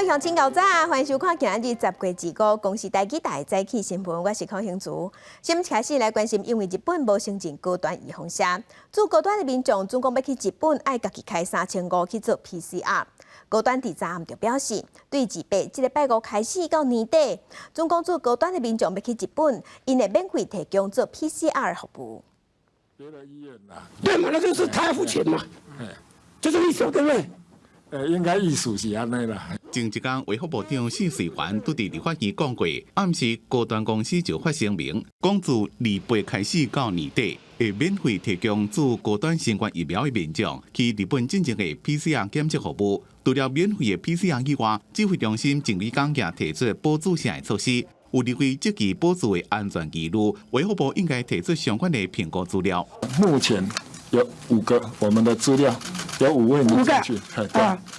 位鄉親𠢕早，歡迎收看今仔日10月25公視台語台早起新聞，我是柯興竹。先開始來關心，因為日本無承認高端預防射，駐高端的民眾準講欲去日本，愛家己開3500去做 PCR。高端佇昨暗就表示，對28這个拜五開始到年底，準講駐高端的民眾欲去日本，𪜶會免費提供做 PCR 服務。對嘛？那就是他要付錢嘛，就這個意思，對不對？應該意思是按呢啦。前一工，衛福部長謝瑞環拄佇立法院講過，暗時高端公司就發聲明，講自28開始到年底，會免費提供注高端新冠疫苗的民眾去日本進行的 PCR 檢測服務。除了免費的 PCR 以外，指揮中心前幾工也提出補注射的措施。有認為這期補注的安全疑慮，衛福部應該提出相關的評估資料。目前有五個我們的資料，有五位民眾去，對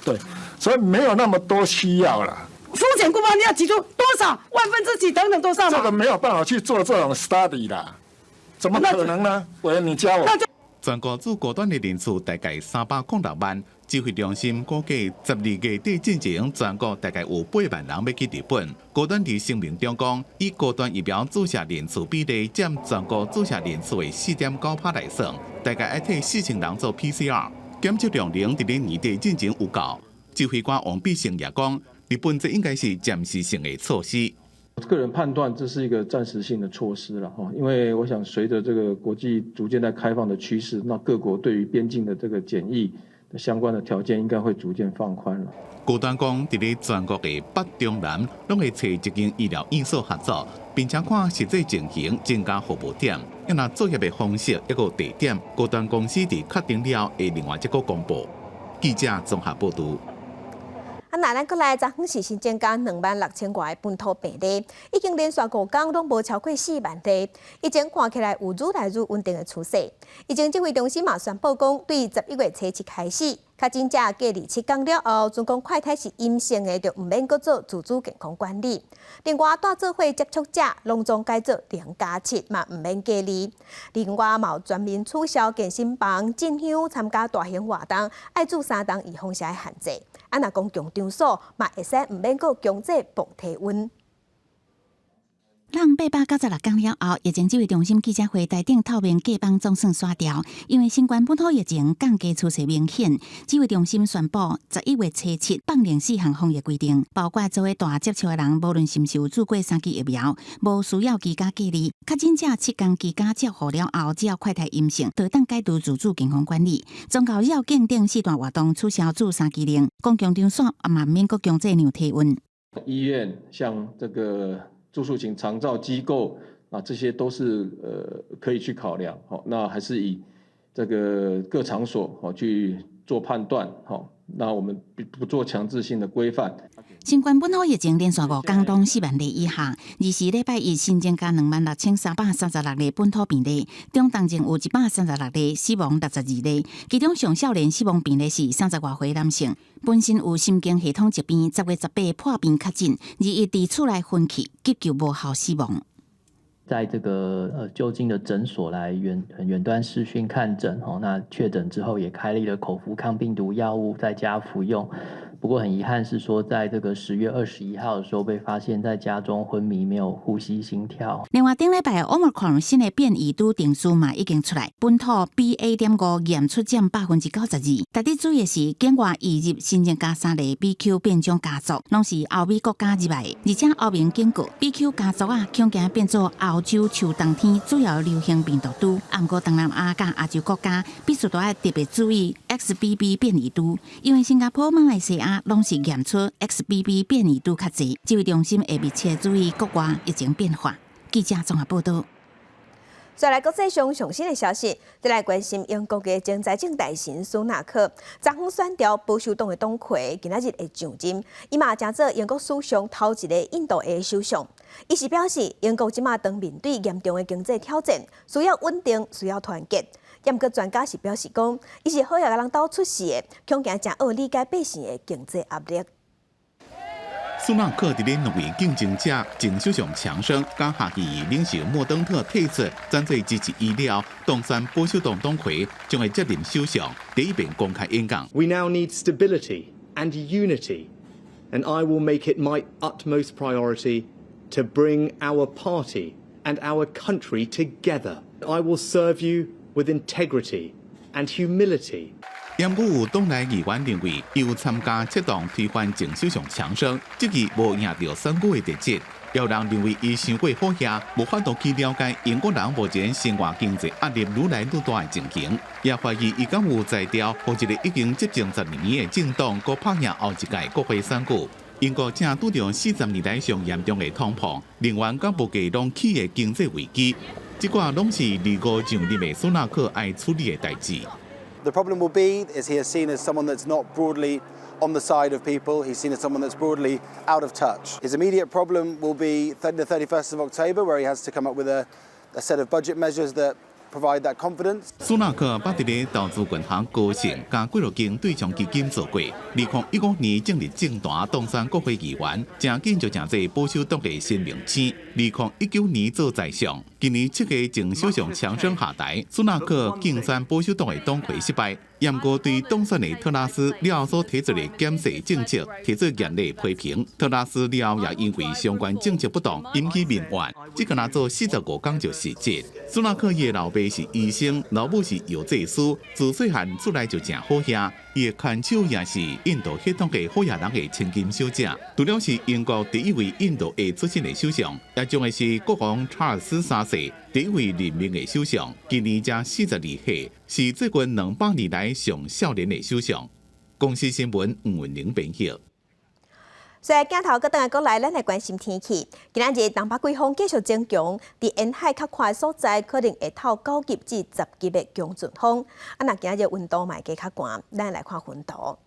對，所以沒有那麼多需要了。風險估計你要提出多少萬分之幾等等多少？這個沒有辦法去做這種 study 啦，怎麼可能呢？喂，你教我。全國注高端的人數大概306萬，指揮中心估計12月底進前，全國大概有8萬人欲去日本。高端佇聲明中講，以高端疫苗注射人數比例佔全國注射人數的4.9趴來算，大概愛替4000人做 PCR 檢測量能佇咧年底進前有夠。指揮官王必勝也講，日本這應該是暫時性的措施。我個人判斷，這是一個暫時性的措施了哈，因為我想隨着這個國際逐漸在開放的趨勢，那各國對於邊境的這個檢疫的相關的條件應該會逐漸放寬了。高端講，佇咧全國的北中南，攏會揣一間醫療院所合作，並且看實際情形增加服務點。啊，若作業的方式抑閣地點，高端公司佇確定了後，會另外一個公布。記者綜合報導。啊，那咱閣來，昨昏是新增加26,000外个本土病例，已經連續5工攏無超過4萬例，疫情看起來有愈來愈穩定的趨勢。疫情指揮中心嘛宣布講，對11月初7開始，確診者隔離7工了後，準講快篩是陰性的，就毋免閣做自主健康管理。另外，蹛做伙接觸者攏總改做0+7，嘛毋免隔離。另外，嘛有全面取消健身房、進香、參加大型活動，愛注三針預防射的限制。啊，若公共場所嘛會使毋免閣強制磅體溫。人896工了後，疫情指揮中心記者會台頂透明隔板總算刷掉，因為新冠本土疫情降低趨勢明顯。指揮中心宣布，11月初7放寬四項防疫規定，包括做伙大接觸的人，無論是毋是有注過三劑疫苗，無需要居家隔離。確診者7工居家照護了後，只要快篩陰性，就當解除自主健康管理。宗教繞境等四大活動取消注三劑令，公共場所嘛免閣強制量體溫。醫院像這個住宿型長照機構啊，這些都是可以去考量，好，那還是以這個各場所好去做判斷，好，那我們不做強制性的規範。新冠本土疫情連續5工攏4萬例以下，二時禮拜一新增加26,336例本土病例，中重症有136例，死亡62例，其中上少年死亡病例是30外歲男性，本身有神經系統疾病，10月18破病確診，21佇厝內昏去，急救無效死亡。在這個就近的診所來遠端視訊看診，吼，那確診之後也開立了口服抗病毒藥物在家服用。不過很遺憾是說，在這個10月21號的時候被發現在家中昏迷，沒有呼吸心跳。另外，頂禮拜 Omicron 新的變異株定序嘛已經出來，本土 BA.5驗出佔92%。值得注意的是，境外移入新增加三例 BQ 變種家族，攏是歐美國家入來的，而且歐盟警告 BQ 家族啊，恐驚變做歐洲秋冬天主要流行病毒株。啊，毋過東南亞佮亞洲國家必須都愛特別注意 XBB 變異株，因為新加坡、馬來西亞攏是驗出 XBB 變異株較濟，指揮中心會密切注意國外疫情變化。記者綜合報道。再來國際上上新的消息，再來關心英國的前財政大臣蘇納克，昨昏選調保守黨的黨魁，今仔日會上任，伊嘛成做英國史上頭一个印度裔首相。伊是表示，英國這馬當面對嚴重的經濟挑戰，需要穩定，需要團結。毋過專家是表示講，伊是好額仔人兜出世的，恐驚誠學理解百姓的經濟壓力。蘇納克佇咧兩位競爭者前首相強生佮下議院領袖莫登特退出，轉做支持伊了，當選保守黨黨魁，將會接任首相，第一遍公開演講。 We now need stability and unity, And I will make it my utmost priority to bring our party and our country together. I will serve you with integrity and humility. 毋過有黨內議員認為，有參加策動推翻前首相強生，這個無贏著選舉的特質。有人認為伊傷過好額，無法度去了解英國人目前生活經濟壓力愈來愈大的情形，也懷疑伊敢有才調，予一個已經執政12年的政黨，閣拍贏後一屆國會選舉。英國正拄著40年來上嚴重的通膨，能源佮物價攏起的經濟危機，這寡攏是二五上任的蘇納克愛處理的代誌。 The problem will be is he is seen as someone that's not broadly on the side of people. He's seen as someone that's broadly out of touch. His immediate problem will be the 31st of October, where he has to come up with a set of budget measures that provide that confidence. 蘇納克捌佇咧投資銀行高盛佮幾落間對沖基金做過，2015年進入政壇當選國會議員，誠緊就成做保守黨的新明星。2019年做財相，今年7月前首相強生下台，蘇納克競選保守黨的黨魁失敗，毋過對當選的特拉斯了後所提出的減稅政策提出嚴厲批評。特拉斯了後也因為相關政策不當引起民怨，這個若做45工就辭職。蘇納克伊的老爸是醫生，老母是藥劑師，自細漢出來就誠好額，伊的牽手也是印度血統的好額人的千金小姐。除了是英國第一位印度裔出身的首相，也將會是國王查爾斯三世第一位任命的首相。今年才42歲，是最近200年來上少年的首相。公視新聞吳文玲編譯。所以鏡頭閣轉來國內，咱來關心天氣。今仔日東北季風繼續增強，佇沿海較寬的所在可能會透9級至10級的強陣風。啊，若今仔日溫度嘛會加較寒，咱來看溫度。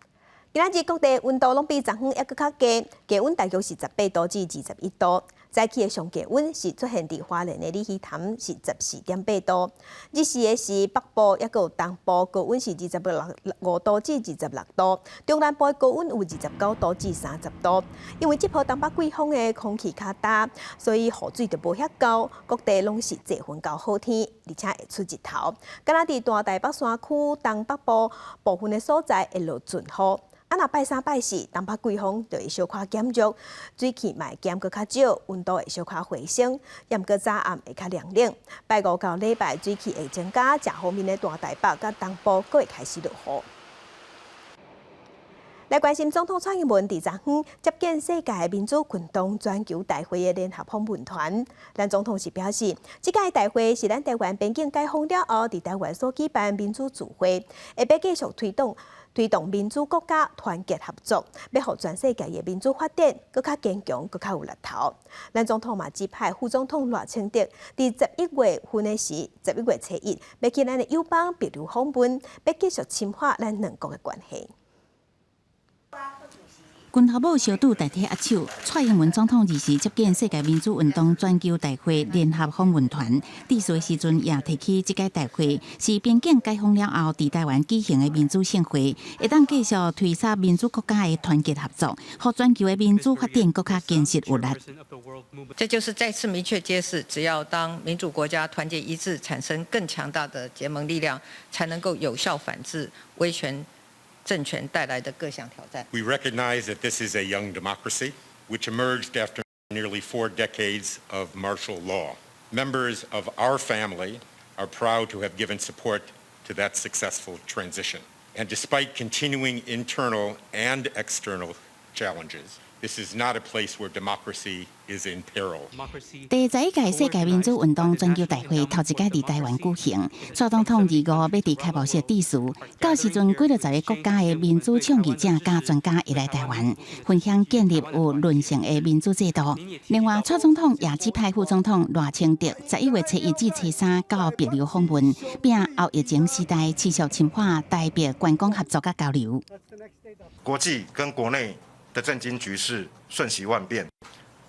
今仔日各地溫度攏比昨昏猶閣較低，低溫大約是18度至21度。早起的上低溫是出現佇花蓮的鯉魚潭是14.8度。日時的是北部猶閣有東部高溫是25度至26度，中南部的高溫有29度至30度。因為這波東北季風的空氣較焦，所以雨水就無遐夠，各地攏是濟雲到好天，而且會出日頭。敢若佇大台北山區東北部部分的所在會落陣雨。啊，若拜三拜四，東北季風就會小可減弱，水汽嘛會減閣較少，溫度會小可回升。毋過早暗會較涼冷。拜五到禮拜水汽會增加，誠方便的大台北佮東部閣會開始落雨。來關心總統蔡英文佇昨昏接見世界民主運動全球大會的聯合訪問團。咱總統是表示，這屆大會是咱台灣邊境解封了後，佇台灣所舉辦民主聚會，會欲繼續推動民主國家團結合作，欲予全世界的民主發展閣較堅強、閣較有力頭。咱總統嘛指派副總統賴清德，佇11月份的時，11月初一，欲去咱的友邦秘魯訪問，欲繼續深化咱兩國的關係。軍頭母相拄代替握手，蔡英文總統二時接見世界民主運動全球大會聯合訪問團，致辭的時陣也提起這屆大會是邊境解封了後，佇台灣舉行的民主盛會，會當繼續推捒民主國家的團結合作，予全球的民主發展閣較堅實有力。這就是再次明確揭示，只要當民主國家團結一致，產生更強大的結盟力量，才能夠有效反制威權政權帶來的各項挑戰。 We recognize that this is a young democracy, which emerged after nearly 4 decades of martial law. Members of our family are proud to have given support to that successful transition. And despite continuing internal and external challenges, this is not a place where democracy is in peril. 第11屆世界民主運動全球大會頭一擺佇台灣舉行，蔡總統二五欲佇開幕式致辭。到時陣幾落十個國家的民主倡議者佮專家會來台灣，分享建立有韌性的民主制度。另外，蔡總統也指派副總統賴清德11月初一至初三到秘魯訪問，並後疫情時代持續深化台秘觀光合作佮交流。國際跟國內的政經局勢瞬息萬變，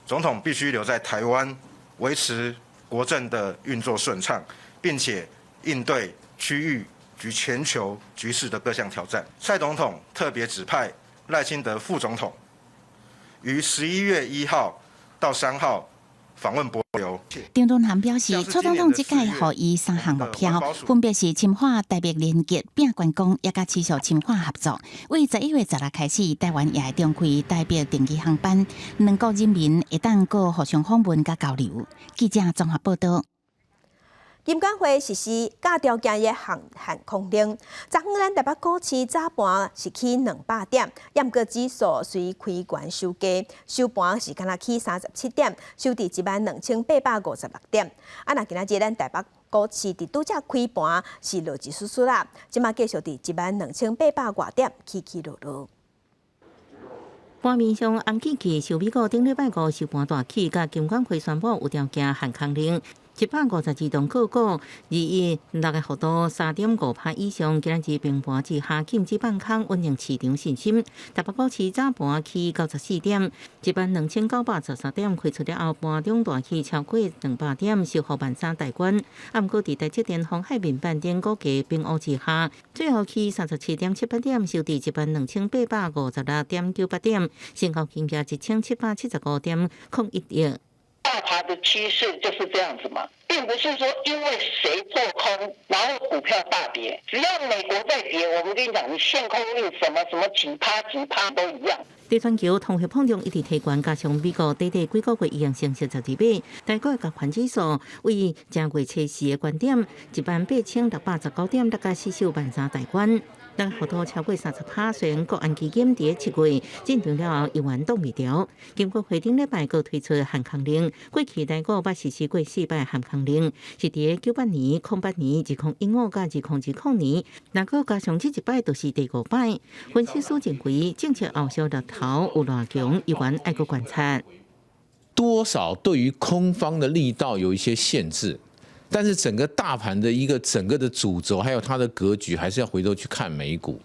總統必須留在台灣，維持國政的運作順暢，並且應對區域及全球局勢的各項挑戰。蔡總統特別指派賴清德副總統於11月1號到3號訪問帛琉。張惇涵表示，蔡總統這屆予伊三項目標，分別是深化台墨連結、拼觀光，也佮持續深化合作。為11月16開始，台灣也會重開台墨定期航班，兩國人民會當閣互相訪問佮交流。記者綜合報道。金管會實施佮條件的限空令，昨昏咱台北股市早盤是起200點，毋過指數隨開懸收低，收盤是干焦起37點，收佇12,856點。啊，若今仔日咱台北股市佇拄才開盤是落一絲絲啦，這馬繼續佇12,800外點起起落落。盤面上，紅起起，受美國頂禮拜五收盤大起，佮金管會宣布有條件限空令。152檔個股，216個幅度3.5趴以上，今日平盤之下，禁止放空，穩定市場信心。台北股市早盤起94點，12,913點開出了後，盤中大起超過200點，收復13,000大關。啊，毋過佇台積電、鴻海面板等股價平烏之下，最後起37.78點，收佇12,856.98點，成交金額1775.01億。大盤的趨勢就是這樣子嘛，並不是說因為誰做空，然後股票大跌。只要美國在跌，我們跟你講，你限空令什麼什麼幾趴幾趴都一樣。佇全球通貨膨脹一直提懸，加上美國短短幾個月已經升息12碼，台股加權指數為正月初四的高點18,619點，落甲死守13,000大關。但幅度超過30趴，雖然國安基金佇7月進場了後，猶原擋袂牢。金管會頂禮拜閣推出限空令，過去台股捌實施過四擺限空令，是佇98年、08年、2015佮2020年，若閣加上這一擺，就是第五擺。分析師認為，政策後續力頭有偌強，猶原愛閣觀察。多少對於空方的力道有一些限制。但是整個大盤的一個整個的主軸，還有它的格局，還是要回頭去看美股，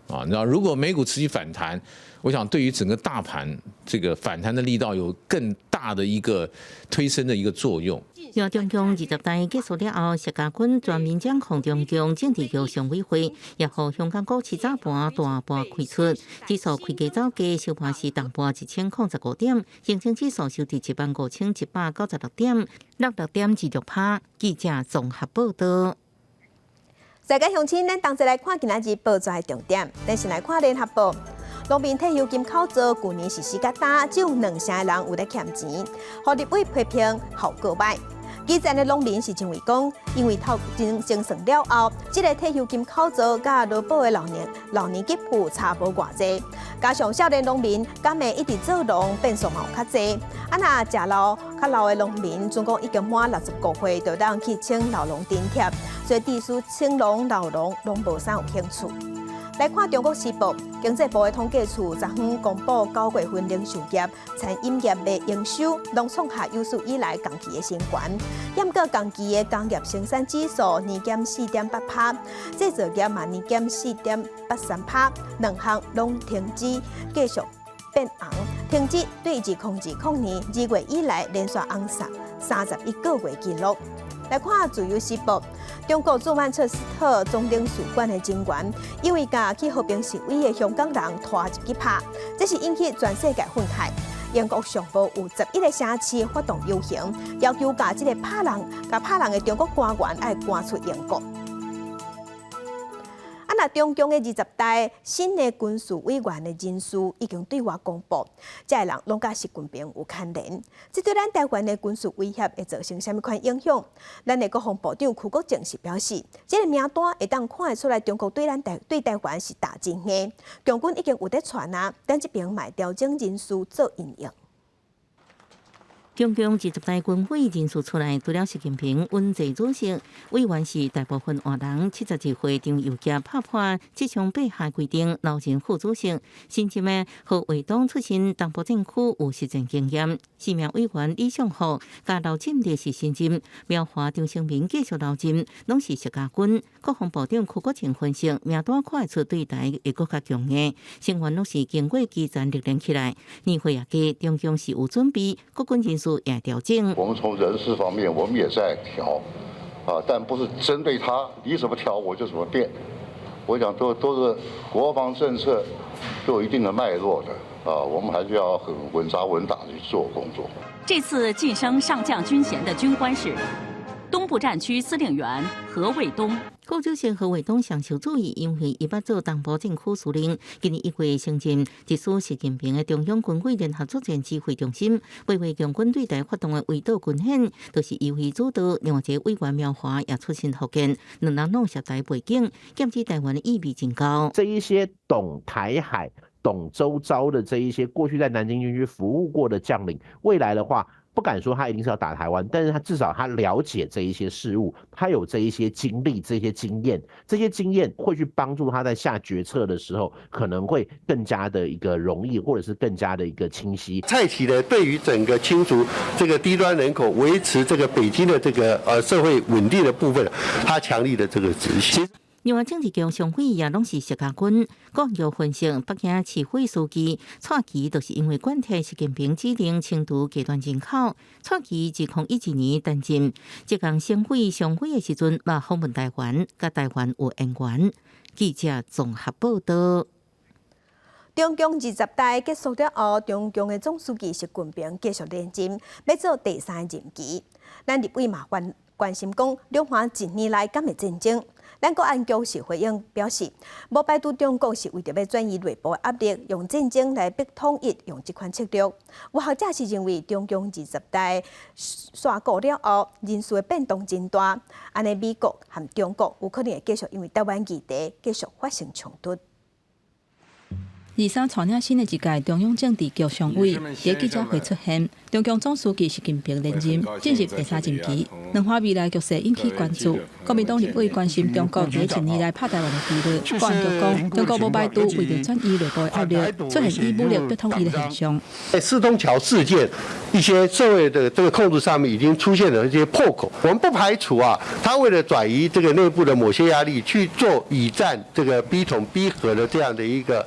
啊，你知道，如果美股持續反彈，我想對於整個大盤這個反彈的力道有更大的一個推升的一個作用。中共二十大結束了後，習家軍全面掌控中共政治局常委會，也予香港股市早盤大盤開出，指數開低走低，收盤時重盤1015點，恒生指數收佇15,196點，落6.26趴。記者綜合報道。大家鄉親，咱同齊來看今仔日報紙的重點。咱先來看聯合報，農民退休金扣稅，舊年實施甲今，只有2成的人有咧欠錢，予立委批評效果䆀。基層的農民是認為講，因為頭前精算了後，這個退休金扣稅佮勞保的老年給付差無偌濟，加上少年農民敢會一直做農，變數嘛有較濟。啊，若食老較老的農民，準講已經滿65歲，就當去請老農津貼，所以對於青農老農攏無啥有興趣。來看中國時報，經濟部的統計處昨昏公布9月份零售業、餐飲業的營收，攏創下有史以來同期的新高。毋過同期的工業生產指數年減4.8趴，製造業嘛年減4.83趴，兩項攏停止繼續變紅，停止對2020年2月以來連續紅31個月紀錄。來看自由時報，中國駐曼徹斯特總領事館的人員，因為共去和平示威的香港人拖入去拍，這是引起全世界憤慨。英國上報有11個城市發動遊行，要求共這個拍人、共拍人的中國官員愛趕出英國。啊，若中共的二十大新的軍事委員的人事已經對外公布，這个人攏佮習近平有牽連，這對咱台灣的軍事威脅會造成啥物款影響？咱的國防部長邱國正是表示，這個名單會當看得出來，中國對咱台對台灣是打真硬，共軍已經有咧傳啊，咱這邊嘛調整人事做因應。中共二十大軍委人事出來，除了習近平穩坐主席，委員是大部分換人。72歲張又俠拍破七上八下規定，留任副主席。新任的何衛東出身東部戰區，有實戰經驗。四名委員李尚福佮劉振立是新任，苗華、張升民繼續留任，攏是習家軍。國防部長邱國正分析，名單看會出對台會閣較強硬，成員攏是經過基層歷練起來，年歲也低，中共是有準備，國軍人事也調整。我們從人事方面，我們也在調，啊，但不是針對他，你怎麼調我就怎麼變。我講都是國防政策都有一定的脈絡的，啊，我們還是要很穩紮穩打的去做工作。這次晉升上將軍銜的軍官是東部戰區司令員何衛東。副主席何衛東上受注意，因為伊捌做東部戰區司令，今年1月升任直屬習近平的中央軍委聯合作戰指揮中心，規劃共軍對台發動的圍堵軍演，就是伊為主導。另外一個委員苗華也出身福建，兩人攏涉台背景，劍指台灣的意味真高。這一些懂台海、懂周遭的這一些過去在南京軍區服務過的將領，未來的話，不敢說他一定是要打台灣，但是他至少他了解這一些事物，他有這一些經歷、這些經驗，這些經驗會去幫助他在下決策的時候，可能會更加的一個容易，或者是更加的一個清晰。蔡奇呢，對於整個清除這個低端人口、維持這個北京的這個社會穩定的部分，他強力的這個執行。另外，政治局常委也攏是習家軍。國安局分析，北京市委書記蔡奇就是因為貫徹習近平指令清除低端人口。蔡奇2012年擔任浙江省委常委的時陣，嘛訪問台灣，佮台灣有淵源。記者綜合報道。中共二十大結束了後，中共的總書記習近平繼續連任，欲做第三任期。咱立委嘛關心講，兩岸一年來敢會戰爭？咱國安局是回應表示，無排除中國是為著欲轉移內部壓力，用戰爭來逼統一，用這款策略。有學者是認為，中共二十大煞過了後，人事的變動真大，按呢美國和中國有可能會繼續因為台灣議題繼續發生衝突。23帶領新的一屆中央政治局常委佇記者會出現，中共總書記習近平連任，進入第三任期。兩岸未來局勢引起關注。國民黨立委關心中國佇一年來拍台灣的幾率，國安局講，中國無排除為著轉移內部的壓力，出現以武力逼統一的現象。在四通橋事件，一些社會的這個控制上面已經出現了一些破口，我們不排除啊，他為了轉移這個內部的某些壓力，去做以戰這個逼統逼和的這樣的一個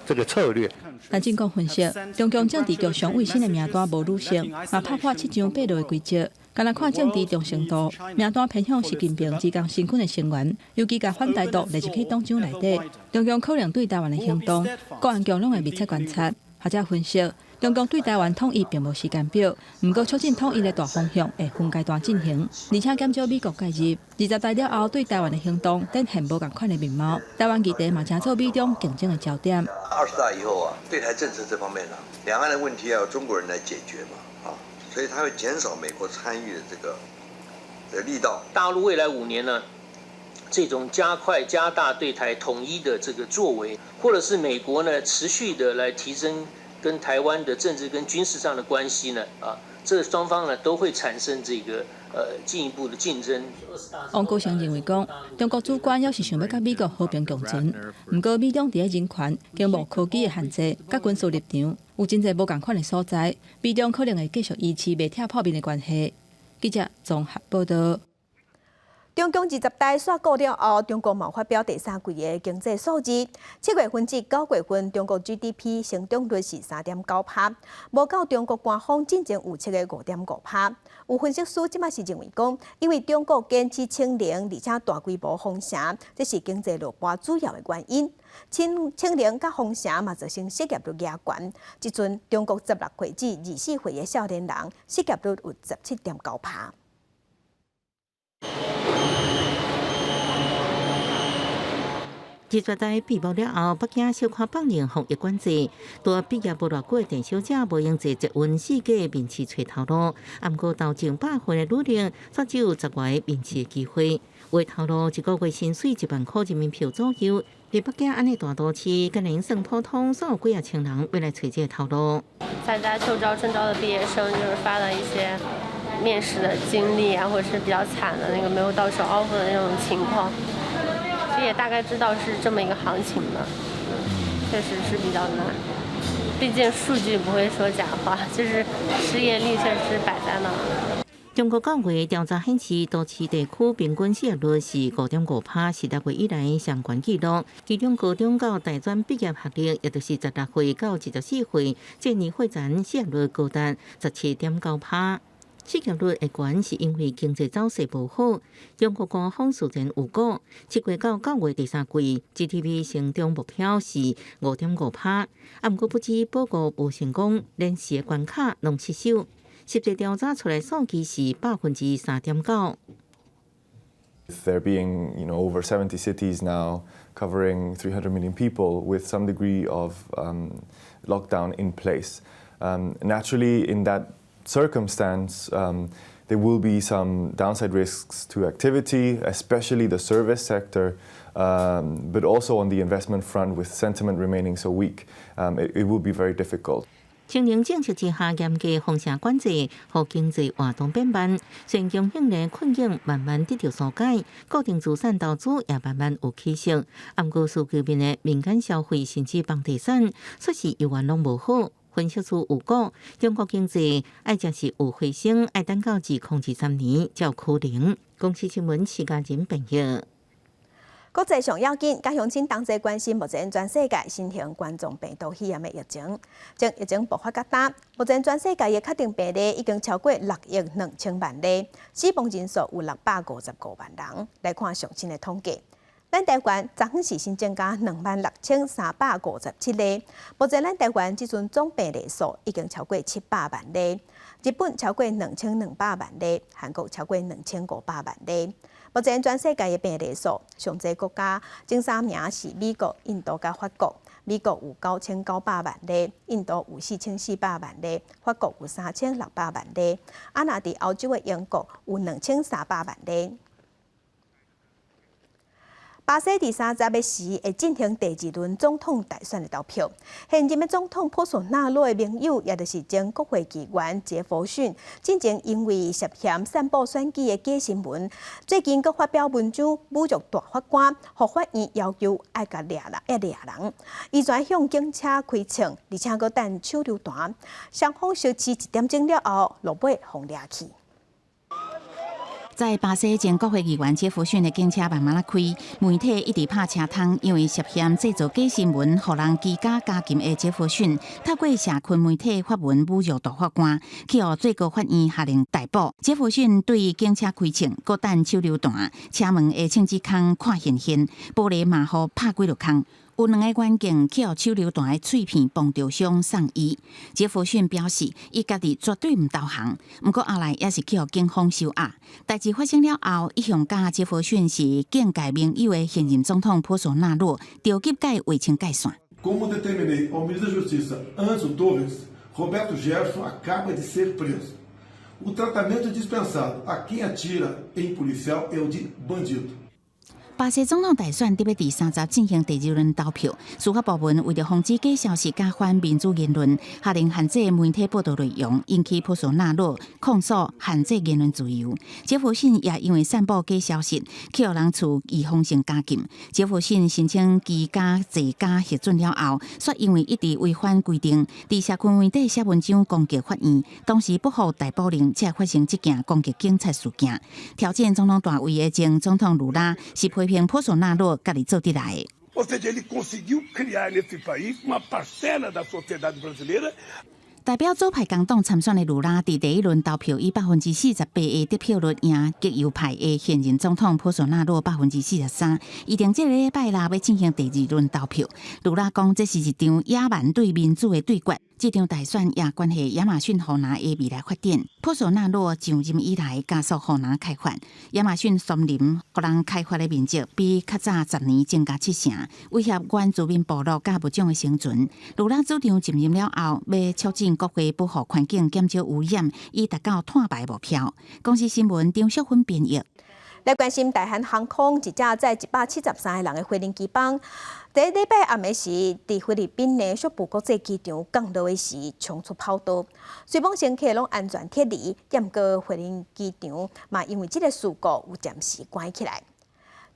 這個策略。陳進國分析，中共政治局常委新的名單無女性，嘛拍破7張8落的規則。敢若看政治忠誠度，名單偏向習近平之江新軍的成員，尤其共反台獨列入去黨章內底。中共可能對台灣的行動，國安局攏會密切觀察。學者分析，中共對台灣統一並無時間表，毋過促進統一的大方向會分階段進行，而且減少美國介入。二十大了後，對台灣的行動展現無仝款的面貌。台灣議題嘛，成做美中競爭的焦點。 20大以後啊，對台政策這方面呢，兩岸的問題要由中國人來解決嘛，啊，所以他會減少美國參與的這個的力道。大陸未來5年呢，這種加快加大對台統一的這個作為，或者是美國呢持續的來提升跟台灣的政治跟軍事上的關係呢，啊，這雙方呢都會產生這個進一步的競爭。王高成認為講，中國主權猶是想欲佮美國和平共存，毋過美中佇咧人權、經貿、科技的限制、佮軍事立場，有真濟無仝款的所在，美中可能會繼續維持袂拆破面的關係。記者綜合報道。中共二十大煞過了後，中國嘛發表第三季的經濟數字，7月份至9月份，中國 GDP 成長率是3.9趴，無夠中國官方進前預測的5.5趴。有分析師這馬是認為講，因為中國堅持清零，而且大規模封城，這是經濟落敗主要的原因。清零佮封城嘛，造成失業率加懸。這陣中國16歲至24歲的少年人失業率有17.9趴。二十大閉幕了後，北京小可放寬防疫管制，拄畢業無偌久的鄭小姐無閒坐捷運四界面試揣頭路，啊，毋過投近百份的履歷，卻只有10外個面試的機會。有的頭路一個月薪水1萬塊人民幣左右，佇北京按呢大都市，敢會算普通，煞有幾仔千人欲來揣這个頭路。參加秋招、春招的畢業生，就是發了一些面試的經歷啊，或者是比較慘的那個沒有到手 offer 的那種情況。其實也大概知道是這麼一個行情嘛，確實是比較難，畢竟數據不會說假話，就是失業率確實是擺在那。中國9月調查顯示，都市地區平均失業率是5.5趴，是6月以來上懸紀錄。其中高中到大專畢業學歷，也就是16歲到24歲，這年歲層失業率高達17.9趴。失業率會懸是因為經濟走勢無好。中國官方事前預估，7月到9月第三季 GDP 成長目標是5.5趴，啊，毋過不止報告無成功，連四個關卡攏失守。實際調查出來數據是3.9%。 There being over 70 cities now covering 300 million people with some degree of lockdown in place. Naturally, in that circumstance, there will be some downside risks to activity, especially the service sector, but also on the investment front, with sentiment remaining so weak, it will be very difficult. 清零政策之下，嚴格封城管制，予經濟活動變慢，雖然供應鏈困境慢慢得著紓解，固定資產投資也慢慢有起色。毋過需求面的民間消費甚至房地產，出是猶原攏無好。分析師有講，中國經濟愛才是有回升，愛等到2023年才有可能。公視新聞徐家仁編譯。國際上要緊，佮鄉親同齊關心目前全世界新型冠狀病毒肺炎的疫情。從疫情爆發到今，目前全世界的確診病例已經超過6億2千萬例，死亡人數有655萬人。來看上新的統計，咱台灣昨昏是新增加26,357例，目前咱台灣這陣總病例數已經超過700萬例，日本超過2200萬例，韓國超過2500萬例。目前全世界的病例數，上濟國家前三名是美國、印度佮法國。美國有9900萬例，印度有4400萬例，法國有3600萬例。啊，若佇歐洲的英國有2300萬例。巴西佇30時會進行第二輪總統大選的投票。現任的總統波索納羅的盟友，也就是前國會議員傑佛遜，進前因為涉嫌散布選舉的假新聞，最近閣發表文章侮辱大法官，予法院要求愛共掠人，愛掠人。伊跩向警車開槍，而且閣擲手榴彈，雙方相持一點鐘了後，落尾予掠去。在巴西前國會議員傑弗遜的警車慢慢仔開，媒體一直拍車窗，因為涉嫌製造假新聞，予人拘監監禁的傑弗遜，透過社群媒體發文侮辱大法官，去予最高法院下令逮捕。傑弗遜對警車開槍，閣擲手榴彈，車門的槍支孔看現現，玻璃嘛予拍幾落空。有兩个員警去予手榴彈的碎片碰著傷送醫。傑弗遜表示，伊家己絕對毋投降。毋過後來也是去予警方收押。代誌發生了後，一向佮傑弗遜是政界盟友的現任總統波索納洛，著急共伊劃清界線。 Como determinei ao ministro da Justiça Anderson Torres, Roberto Jefferson acaba de ser preso. O tratamento dispensado a quem atira em policial é o de bandido. 巴西總統大選欲佇30進行第二輪投票，司法部門為著防止假消息佮反民主言論，下令限制媒體報道內容，引起波索納洛控訴限制言論自由。傑弗遜也因為散布假消息，去予人處預防性監禁。傑弗遜申請居家在家核准了後，卻因為一直違反規定，佇社群媒體寫文章攻擊法院，當時不獲逮捕令，才發生這件攻擊警察事件。挑戰總統大位的前總統盧拉是批評波索納洛家己做得來的。 Ou seja, ele conseguiu criar nesse país uma parcela da sociedade brasileira. 代表左派工黨參選的盧拉，佇第一輪投票以48%的得票率贏極右派的現任總統波索納洛43%。預定這个禮拜六欲進行第二輪投票。盧拉講，這是一場野蠻對民主的對決。這場大選也關係亞馬遜雨林的未來發展。波索納洛上任以來，加速雨林開發。亞馬遜森林予人開發的面積比較早10年增加七成，威脅原住民部落佮物種的生存。盧拉主張上任了後，欲促進國會保護環境、減少污染，以達到碳排目標。公視新聞張淑芬編譯。來關心大韓航空一隻載173個人的飛行機班，佇禮拜暗時，佇菲律賓的宿務國際機場降落的時，衝出跑道，雖罔乘客攏安全撤離，毋過飛行機場嘛因為這个事故有暫時關起來。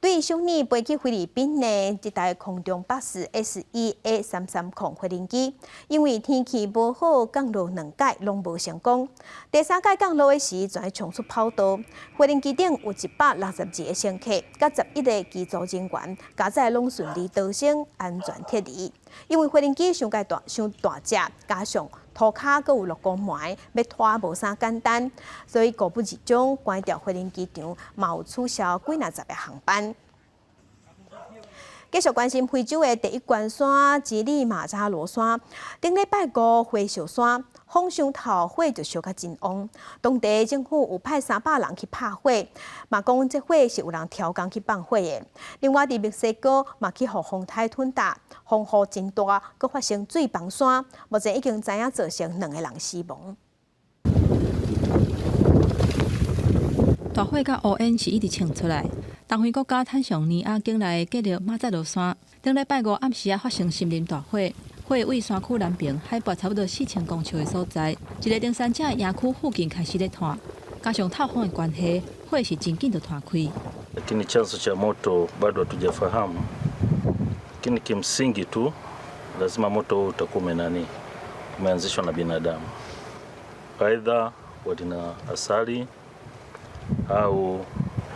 對首爾飛去菲律賓的這台空中巴士 SEA 330飛行機，因為天氣無好，降落兩擺攏無成功。第三擺降落的時，跩衝出跑道。飛行機頂有162個乘客，佮11個機組人員，佳哉攏順利逃生，安全撤離。因為飛行機傷蓋大，傷大隻，加上塗跤閣有落雨霾，欲拖無啥簡單，所以故不而終關掉飛行機場，嘛有取消幾若十个航班。繼續關心非洲的第一懸山乞力馬扎羅山，頂禮拜五火燒山，風傷透，火就燒甲真旺。當地政府有派300人去拍火，嘛講這火是有人刁工去放火的。另外，佇墨西哥嘛去予風颱吞打，風雨真大，閣發生水崩山，目前已經知影造成兩个人死亡。大火佮烏煙是一直衝出來。東非國家坦桑尼亞境內吉勒馬扎羅山，頂禮拜五暗時仔發生森林大火，火位山區南邊海拔差不多4000公尺的所在，一个登山者的營區附近開始咧湠，加上透風的關係，火是真緊就湠開。 Lakini chanzo cha moto bado hatujafahamu, lakini kimsingi tu lazima moto huu utakuwa umenani umeanzishwa na binadamu, aidha walina asali au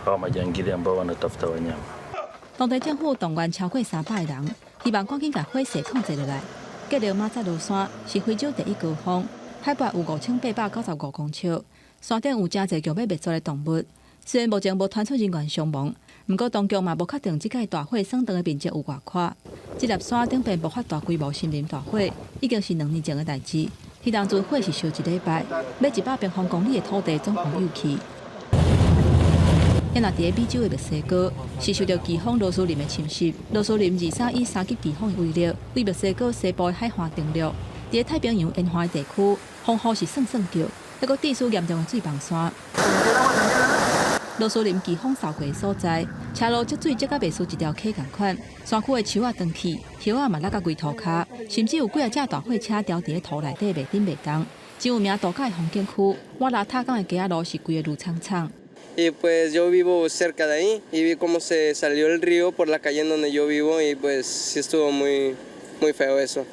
hawa majangili ambao wanatafuta wanyama。當地政府動員超過300個人，希望趕緊共火勢控制落來。吉勒馬扎羅山是非洲第一高峰，海拔有5895公尺，山頂有誠濟強欲滅絕的動物。雖然目前無傳出人員傷亡，毋過當局嘛無確定這擺大火損斷的面積有偌闊。這粒山頂邊爆發大規模森林大火，已經是2年前的代誌。彼當陣火是燒一禮拜，欲100平方公里的土地總共有去。若佇咧美洲的墨西哥，是受著颶風羅斯林的侵襲。羅斯林23以3級颶風的威力，對墨西哥西部的海岸登陸。佇咧太平洋沿岸的地區，風雨是算算叫，猶閣致使嚴重的水崩山。羅斯林颶風掃過的所在，車路積水積甲袂輸一條溪仝款，山區的樹仔斷去，葉仔嘛落甲規塗跤，甚至有幾仔隻大貨車牢佇咧塗內底袂振袂動。真有名度假的風景區，瓦拉塔港的街仔路是規个綠氅氅。 Y pues yo vivo cerca de ahí y vi cómo se salió el río por la calle en donde yo vivo y pues sí estuvo muy muy feo eso。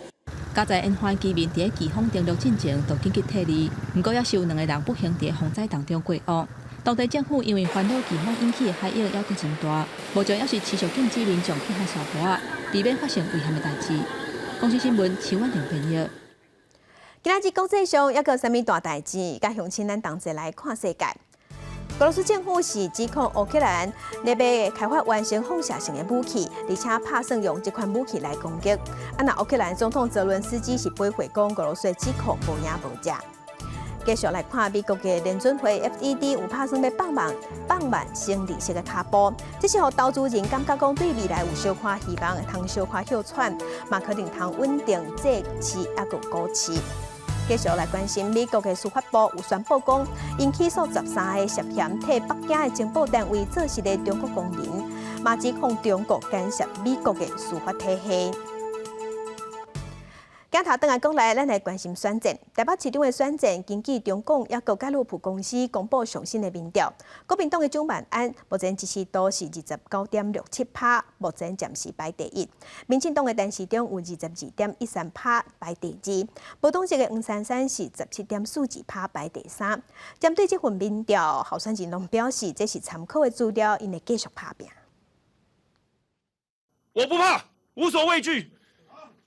加在沿岸居民佇咧颶風登陸進前就緊急撤離，毋過猶是有兩个人不幸佇咧風災當中過往。當地政府因為煩惱颶風引起的海湧猶閣真大，目前猶是持續禁止民眾去海沙灘，避免發生危險的代誌。公視新聞，徐婉玲編譯。今仔日國際上猶閣有啥物大代誌？佮鄉親咱同齊來看世界。俄羅斯政府是指控烏克蘭咧欲開發完成放射性的武器，而且拍算用這款武器來攻擊。啊，若烏克蘭總統澤倫斯基是駁回講俄羅斯的指控無影無跡。繼續來看美國的聯準會 FED 有拍算欲放慢升利息的跤步，這是予投資人感覺講對未來有小可希望，會通小可歇喘，嘛可能通穩定債市抑閣股市。繼續來關心美國的司法部有宣布講，𪜶起訴13個涉嫌替北京的情報單位做事的中國公民，嘛指控中國干涉美國的司法體系。鏡頭轉來國內，咱來關心選戰。台北市長的選戰，根據中廣抑閣蓋洛普公司公布上新的民調，國民黨的蔣萬安目前支持度是29.67%，目前暫時排第一。民進黨的陳時中有22.13%，排第二。無黨籍的黃珊珊是17.42%，排第三。針對這份民調，候選人攏表示這是參考的資料，𪜶會繼續拍拚。我不怕，無所畏懼，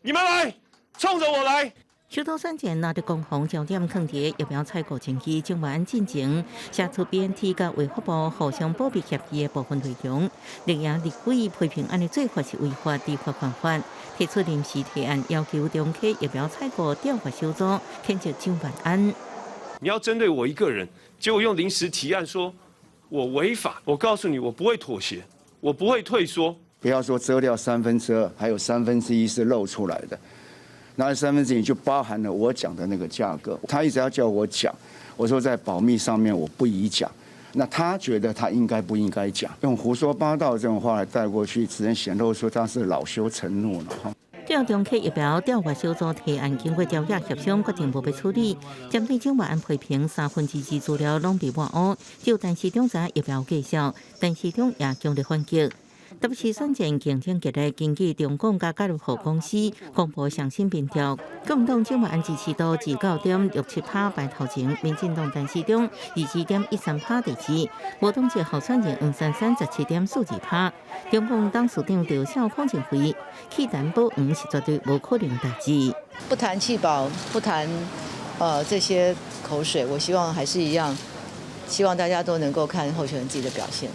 你們來。衝着我來！首都選戰拿著攻防焦點囥佇疫苗採購前期，蔣萬安進前寫出 BNT 佮衛福部互相保密協議的部分內容，綠營立委批評按呢做法是違法知法犯法，提出臨時提案，要求中科疫苗採購調查小組譴責蔣萬安。你要針對我一個人，結果用臨時提案說我違法，我告訴你，我不會妥協，我不會退縮。不要說遮掉2/3，還有1/3是露出來的。那1/3就包含了我講的那個價格，他一直要叫我講，我說在保密上面我不宜講，那他覺得他應該不應該講，用胡說八道這種話來帶過去，只能顯露出他是惱羞成怒了哈。對中科疫苗調查小組提案經過朝野協商，決定無欲處理。針對蔣萬安批評2/3資料攏被抹烏，只有陳時中知疫苗價數，陳時中也強烈反擊。特別是選戰競爭激烈，根據中廣佮蓋洛普公司公布上新民調，國民黨蔣萬安支持度29.67%排頭前，民進黨陳時中22.13%第二，無黨籍候選人黃珊珊17.42%。中共董事長趙少康認為，棄陳保黃是絕對無可能代誌。不談棄保，不談這些口水，我希望還是一樣，希望大家都能夠看候選人自己的表現。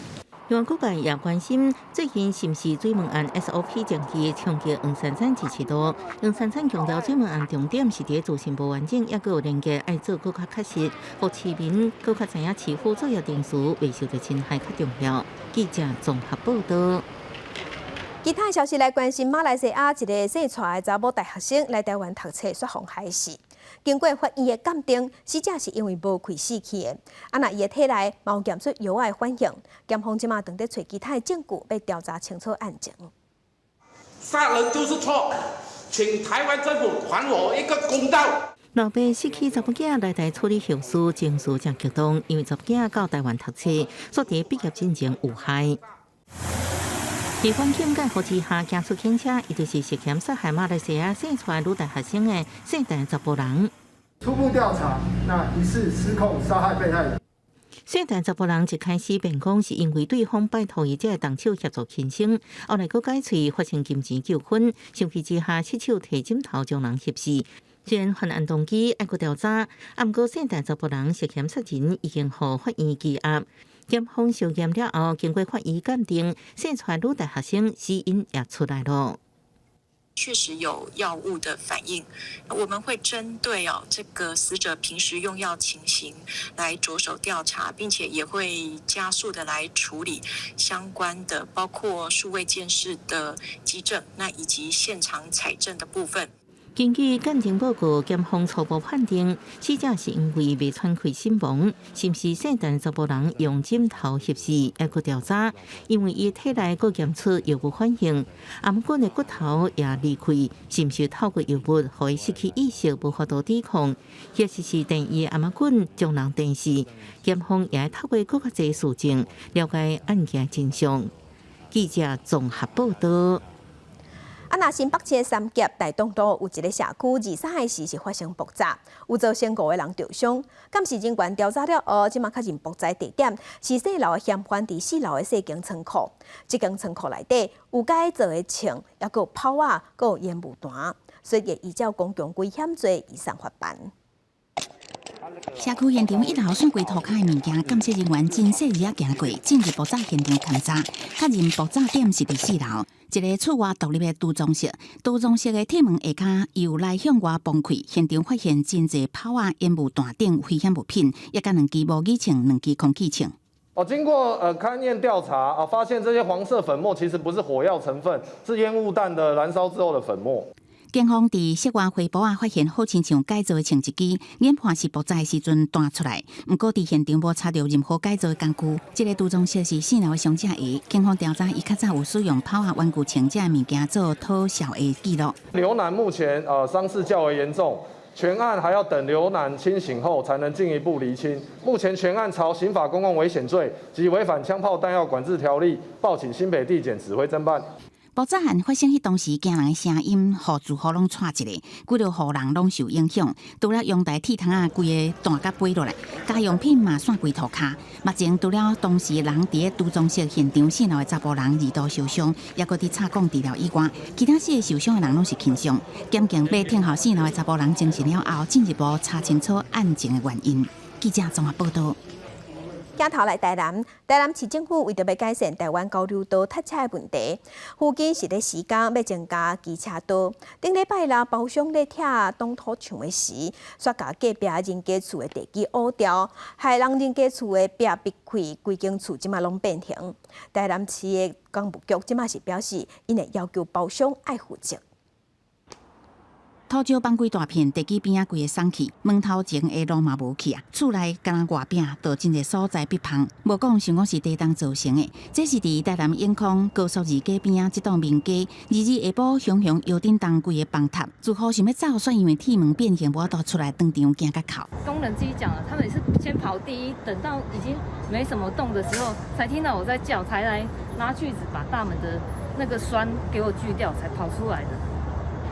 另外，各界也關心最近是毋是水門案 SOP 前期衝擊黃珊珊支持度。黃珊珊強調，水門案重點是佇資訊無完整，抑閣有連結，愛做閣較確實，予市民閣較知影市府作業程序袂受著侵害較重要。記者綜合報道。其他消息來關心，馬來西亞一个姓蔡的查某大學生來台灣讀冊，煞予害死。經過法醫的鑑定，死者是因為無氣死去的。啊，若伊的體內嘛有檢出藥的反應，檢方這馬正佇揣其他的證據，欲調查清楚案情。殺人就是錯，請台灣政府還我一個公道。老爸死去查某囝來台處理後事，情緒誠激動，因為查某囝到台灣讀冊，煞佇畢業進前遇害。佇反警戒護之下，行出警車，伊就是涉嫌殺害馬來西亞姓蔡女大學生的姓陳查埔人。初步調查，那疑似失控殺害被害人。姓陳查埔人一開始辯講是因為對方拜託伊才會動手協助輕生，後來閣改喙發生金錢糾紛，生氣之下失手提枕頭將人翕死。雖然犯案動機猶閣調查，毋過姓陳查埔人涉嫌殺人已經予法院羈押。檢方相驗了後，經過法醫鑑定，姓蔡女大學生死因也出來了。確實有藥物的反應，我們會針對哦這個死者平時用藥情形來着手調查，並且也會加速的來處理相關的，包括數位鑑識的跡證，那以及現場採證的部分。根據鑑定報告，檢方初步判定死者是因為袂喘氣身亡，是毋是姓陳查埔人用枕頭翕死，猶閣調查。因為伊體內閣檢出藥物反應，頷頸的骨頭也離開，是毋是透過藥物予伊失去意識，無法度抵抗，抑是電伊的頷頸將人電死？檢方也透過閣較濟事證，了解案件真相。記者綜合報道。啊，若新北市的三峽大東路有一个社區，23號時是發生爆炸，有造成五个人著傷。鑑識人員調查了後，這馬確認爆炸地點是四樓的嫌犯佇四樓的細間倉庫。這間倉庫內底有改造的槍，抑閣有炮仔，閣有煙霧彈，所以依照公共危險罪移送法辦。社區現場一樓散規塗跤的物件，鑑識人員真細膩仔行過，進入爆炸現場勘查，確認爆炸點是佇四樓，一个厝外獨立的儲藏室，儲藏室的鐵門下跤由內向外崩開，現場發現真濟炮仔、煙霧彈等危險物品，抑佮兩支模擬槍、兩支空氣槍。哦，經過勘驗調查啊，發現這些黃色粉末其實不是火藥成分，是煙霧彈的燃燒之後的粉末。警方佇室外花圃仔發現好親像改造的槍一支，研判是爆炸的時陣彈出來。毋過佇現場無查著任何改造的工具。這个儲藏室是四樓的傷者的，警方調查伊較早有使用炮仔、玩具槍這物件做討潲的記錄。劉男目前傷勢較為嚴重，全案還要等劉男清醒後才能進一步釐清。目前全案朝刑法公共危險罪及違反槍炮彈藥管制條例報請新北地檢指揮偵辦。爆炸案發生彼當時，驚人的聲音，予住戶攏掣一下，幾落戶人攏受影響。除了陽台鐵窗仔規个彈甲飛落來，家用品嘛散規塗跤。目前除了當時人佇咧儲藏室現場四樓的查埔人二度受傷，抑閣佇插管治療以外，其他四个受傷的人攏是輕傷。檢警欲聽候四樓的查埔人精神了後，進一步查清楚案情的原因。記者綜合報道。鏡頭來台南，台南市政府為著欲改善台灣交流道塞車的問題，附近是咧施工欲增加機車道。頂禮拜六包商咧拆擋土牆的時，煞共隔壁人家厝的地基挖掉，害人人家厝的壁壁開，規間厝這馬攏變形。台南市的工務局這馬是表示，𪜶會要求包商愛負責。土石崩規大片，地基邊仔規个鬆去，門頭前的路嘛無去啊。厝內敢若外壁都真濟所在壁縫，無講想講是地動造成的。這是佇台南永康高速二街邊仔這棟民家，2日下晡雄雄搖振動規个崩塌，住戶想欲走，煞因為鐵門變形無法度出來，當場驚甲哭。工人自己講了，他們也是先跑第一，等到已經沒什麼動的時候，才聽到我在叫，才來拿鋸子把大門的那個栓給我鋸掉，才跑出來的。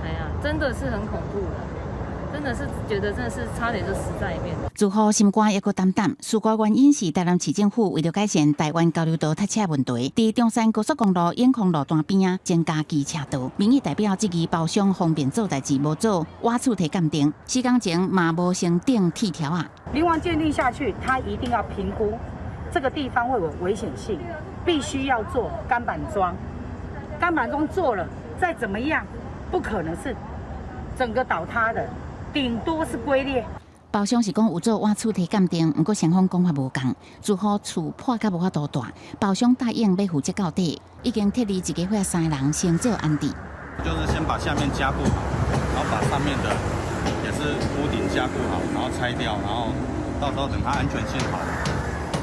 哎呀，真的是很恐怖的，真的是覺得真的是差點就死在裡面。住戶心肝抑閣膽膽，事故原因是台南市政府為著改善台灣交流道塞車問題，佇中山高速公路永康路段邊仔增加機車道。民意代表質疑包商方便做代誌無做，挖厝提鑑定，施工前嘛無先釘鐵條仔。靈王鑑定下去，他一定要評估這個地方會有危險性，必須要做鋼板樁。鋼板樁做了，再怎麼樣，不可能是整個倒塌的，頂多是龜裂。包商是講有做挖厝體鑑定，毋過雙方講法無仝，最後厝破甲無法度蹛。包商答應欲負責到底，已經撤離一家伙三人先做安置。就是先把下面加固好，然後把上面的也是屋頂加固好，然後拆掉，然後到時候等它安全性好，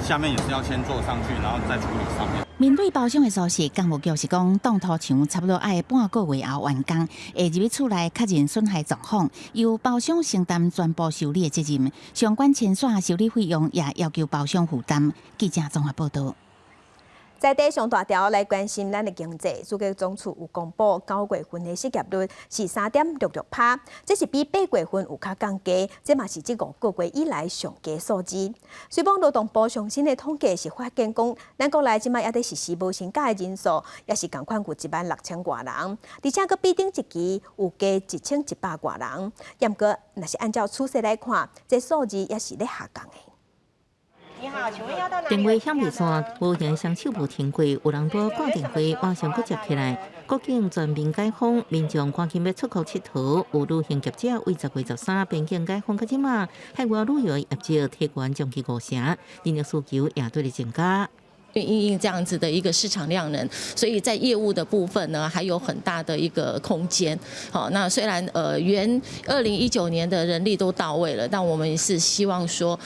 下面也是要先做上去，然後再處理上面。面對包商的消息，工務局是講擋土牆差不多愛半個月後完工，會入去厝內確認損害狀況，由包商承擔全部修理的責任，相關牽線修理費用也要求包商負擔。記者綜合報道。在地上大條來關心咱的經濟，主計總處有公布9月份的失業率是3.66%，這是比8月份有較降低，這嘛是這5個月以來上低數字。雖罔勞動部上新的統計是發現講，咱國內這擺猶佇實施無薪假的人數，也是仝款有16,000外人，而且閣比頂一期有加1100外人。毋過，若是按照趨勢來看，這數字也是咧下降的。你好，請問要到哪？電話響未線，無形雙手無停過，有人拄掛電話，馬上閣接起來。國境全面解封，民眾趕緊欲出國𨑨迌，有旅行業者為10月13邊境解封到這馬，海外旅遊業績提懸將近五成，人力需求也對咧增加。因應這樣子的一個市場量能，所以在業務的部分呢，還有很大的一個空間。好，那雖然原2019年的人力都到位了，但我們是希望說，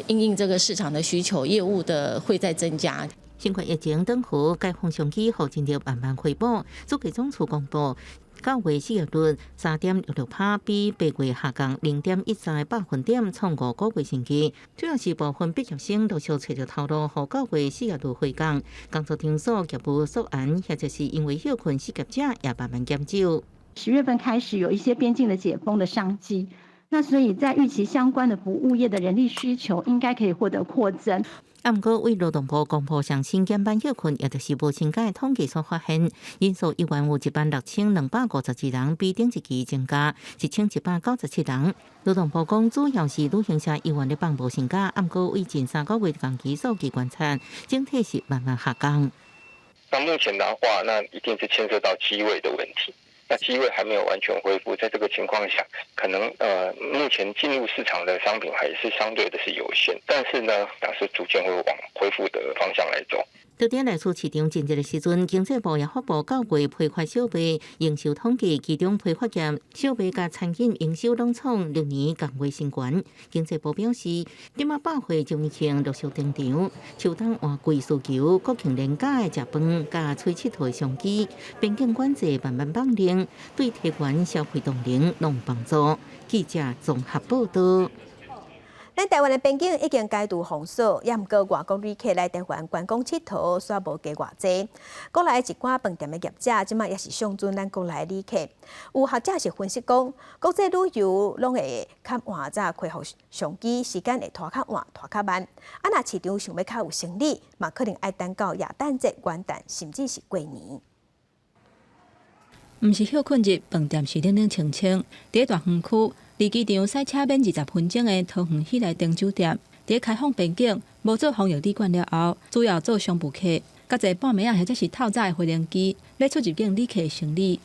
因應這個市場的需求，業務的會再增加。新冠疫情等候解封商機，予人力慢慢恢復。主計總處公布，9月失業率3.66%，比8月下降0.13百分點，創5個月新低。主要是部分畢業生陸續揣著頭路，予9月失業率回降。工作場所業務縮減，或者是因為歇睏失業者也慢慢減少。 10月份開始有一些邊境的解封的商機，那所以在預期相關的服務業的人力需求應該可以獲得擴增。啊，毋過為勞動部公布上新減班歇睏，也就是無薪假統計所發現，人數依然有16,252人，比頂一期增加1197人。勞動部講，主要是旅行社猶原咧放無薪假，啊，毋過為近3個月同期數據觀察，整體是慢慢下降。那目前的話，那一定是牽涉到機位的問題。那機位還沒有完全恢復，在這個情況下，可能目前進入市場的商品還是相對的是有限，但是呢，是逐漸會往恢復的方向來走。佇咧內需市場真熱的時陣，經濟部也發布9月批發小賣營收統計，其中批發業小賣佮餐飲營收攏創歷年同月新高。經濟部表示，這馬百貨周年慶陸續登場，秋冬換季需求、國慶連假的食飯佮揣𨑨迌的商機，邊境管制慢慢放寬，對提懸消費動能攏有幫助。記者綜合報道。咱台灣的邊境已經解除封鎖，也毋過外國旅客來台灣觀光𨑨迌，煞無加偌濟。國內一寡飯店的業者，這馬也是相準咱國內旅客。有學者是分析講，國際旅遊攏會較晚才恢復商機，時間會拖較晚、拖較慢。啊，若市場想欲較有生理，嘛可能愛等到耶誕節、元旦，甚至是過年。毋是歇睏日，飯店是冷冷清清。佇大園區，離機場駛車免20分鐘的桃園喜來登酒店，佇開放邊境無做防疫旅館了後，主要做商務客，佮坐半暝仔或者是透早的飛行機，欲出入境旅客生理。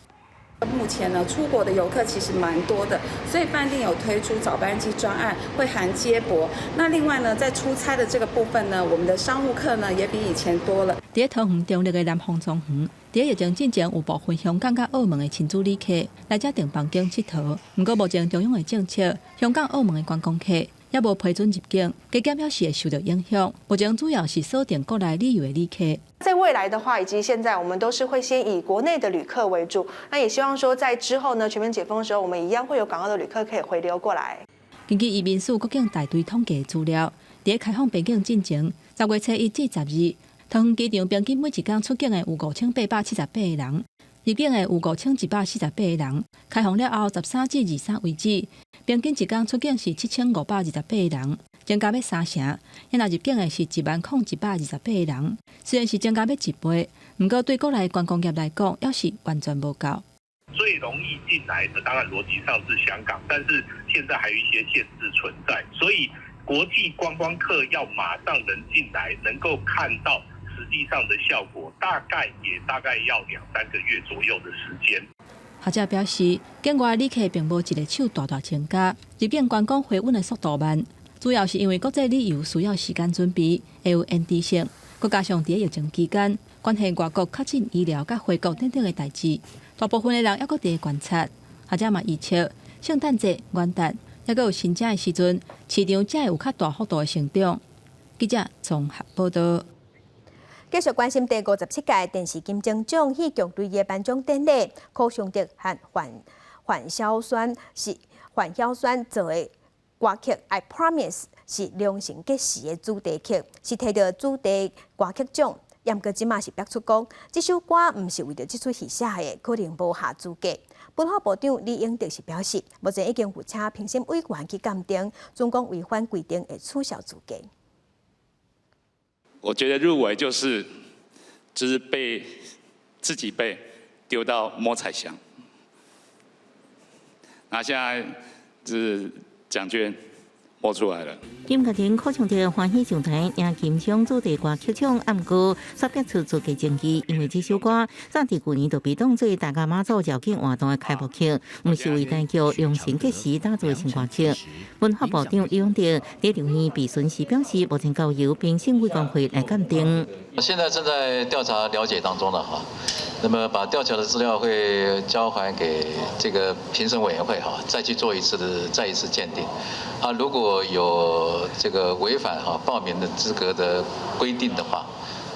目前呢，出國的遊客其實蠻多的，所以飯店有推出早班機專案，會含接駁。那另外呢，在出差的這個部分呢，我們的商務客呢也比以前多了。佇桃園中壢的南方莊園，佇疫情進前有部分香港佮澳門的親子旅客來遮訂房間𨑨迌。毋過目前中央的政策，香港、澳門的觀光客猶無批准入境，加減猶是會受著影響。目前主要是鎖定國內旅遊的旅客。在未來的話，以及現在，我們都是會先以國內的旅客為主。那也希望說，在之後呢，全面解封的時候，我們一樣會有港澳的旅客可以回流過來。根據移民署國境大隊統計資料，佇開放邊境進前，10月初1至12，桃園機場平均每一工出境的有5878個人，入境的有5148個人。開放了後，13至23為止，平均一工出境是7528個人，增加欲三成。若入境的是10,128個人，雖然是增加欲一倍，毋過對國內觀光業來講，猶是完全無夠。最容易進來的，當然邏輯上是香港，但是現在還有一些限制存在，所以國際觀光客要馬上能進來，能夠看到實際上的效果，大概也大概要兩三個月左右的時間。學者表示，境外旅客並無一个手大大增加，入境觀光回穩的速度慢，主要是因為國際旅遊需要時間準備，會有延遲性，閣加上佇疫情期間，關係外國確診醫療佮回國等等的代誌，大部分的人猶閣佇觀察。學者嘛預測，聖誕節、元旦，猶閣有新正的時陣，市場才會有較大幅度的成長。記者綜合報道。繼續關心第57屆電視金鐘獎戲劇類的頒獎典禮，柯尚德和范曉萱是范曉萱做的歌曲《I Promise》是良辰吉時的主題曲，是提著主題歌曲獎。毋過這馬是逼出講，這首歌毋是為著這齣戲寫的，可能無合資格。文化部長李永得是表示，目前已經有請評審委員去鑑定，準講違反規定會取消資格。我覺得入圍就是被自己被丟到摸彩箱，那現在就是獎券摸出來了。音樂人柯尚德歡喜上台贏金鐘主題歌曲獎，毋過煞逼出資格爭議，因為這首歌早佇舊年就被當做大甲媽祖繞境活動的開幕曲，毋是為台劇良辰吉時打造的新歌曲。文化部長李永得佇留言備詢時表示，目前交由評審委員會來鑑定。現在正在調查了解當中了哈，那麼把調查的資料會交還給這個評審委員會哈，再去做一次的再一次鑑定。啊，如果有這個違反哈報名的資格的規定的話，